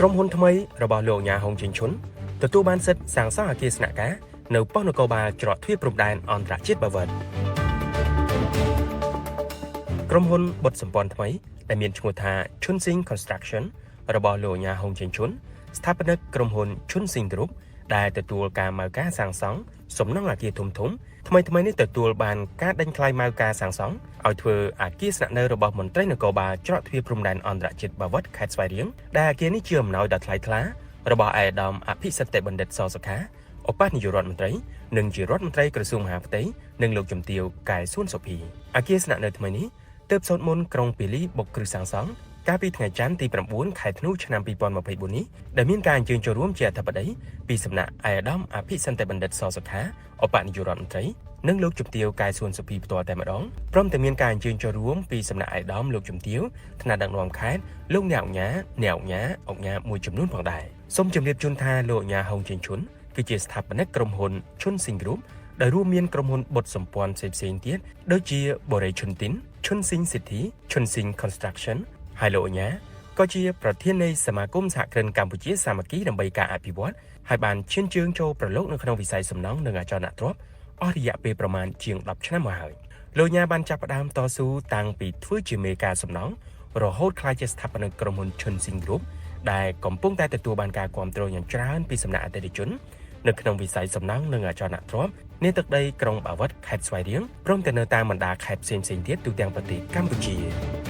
ក្រុមហ៊ុនថ្មីរបស់លោកញ៉ាហុងជិនឈុនទទួលបានសិទ្ធិសាងសង់អគារស្នាក់ការនៅប៉ុស្តិ៍នគរបាលច្រកទ្វារព្រំដែនអន្តរជាតិបាវិតក្រុមហ៊ុនបុត្រសម្ព័ន្ធថ្មីដែលមានឈ្មោះថា Chun Sing Construction របស់លោកញ៉ាហុងជិនឈុនស្ថាបនិកក្រុមហ៊ុន Chun Sing Group ដែលទទួលការម៉ៅការសាងសង់សំណង់អគារធំធំថ្មីថ្មីនេះទទួលបានការដេញថ្លៃម៉ៅការសាងសង់ឲ្យធ្វើអគារស្នាក់នៅរបស់មន្ត្រីនគរបាលច្រកទ្វារព្រំដែនអន្តរជាតិបាវិតខេត្តស្វាយរៀងដែលអគារនេះជាអំណោយដ៏ថ្លៃថ្លារបស់ឯកឧត្តមអភិសិទ្ធិបណ្ឌិតសសុខាឧបនាយករដ្ឋមន្ត្រីនិងជារដ្ឋមន្ត្រីក្រសួងមហាផ្ទៃនិងលោកជំទាវកែសួនសុភីអគារស្នាក់នៅថ្មីនេះទើបសូត្រមន្តក្រុងពាលីបុកគ្រឹះសាងសង់កាលពីថ្ងៃច័ន្ទទី9ខែធ្នូឆ្នាំ2024នេះដែលមានការអញ្ជើញចូលរួមជាអធិបតីពីសំណាក់ឯកឧត្តមអភិសន្តិបណ្ឌិតសសុខាឧបនាយករដ្ឋមន្ត្រីនិងលោកជំទាវកែសួនសុភីផ្ទាល់តែម្ដងព្រមទាំងមានការអញ្ជើញចូលរួមពីសំណាក់ឯកឧត្តមលោកជំទាវថ្នាក់ដឹកនាំខេត្តលោកអ្នកឧកញ៉ាអ្នកឧកញ៉ាឧកញ៉ាមួយចំនួនផងដែរសូមជម្រាបជូនថាលោកឧកញ៉ាហុងជេងឈុនគឺជាស្ថាបនិកក្រុមហ៊ុនឈុនស៊ីង Group ដែលរួមមានក្រុមហ៊ុនបុត្រសម្ព័ន្ធផ្សេងៗទៀតដូចជាបូរីឈុនទីនឈុនស៊ីង City ឈុនស៊ីង Construction ហើយលោកឧកញ៉ាក៏ជាប្រធាននៃសមាគមសហគ្រិនកម្ពុជាសាមគ្គីដើម្បីការអភិវឌ្ឍហើយបានឈានជើងចូលប្រឡូកនៅក្នុងវិស័យសំណង់និងអចលនទ្រព្យអស់រយៈពេលប្រមាណជាង10ឆ្នាំមកហើយលោកញ៉ាបានចាប់ផ្ដើមតស៊ូតាំងពីធ្វើជាមេការសំណង់រហូតក្លាយជាស្ថាបនិកក្រុមហ៊ុនឈុនស៊ីង Group ដែលកំពុងតែទទួលបានការគាំទ្រយ៉ាងច្រើនពីសំណាក់អតិថិជននៅក្នុងវិស័យសំណង់និងអចលនទ្រព្យនាទឹកដីក្រុងបាវិតខេត្តស្វាយរៀងព្រមទាំងនៅតាមបណ្ដាខេត្តផ្សេងៗទៀតទូទាំងប្រទេសកម្ពុជា។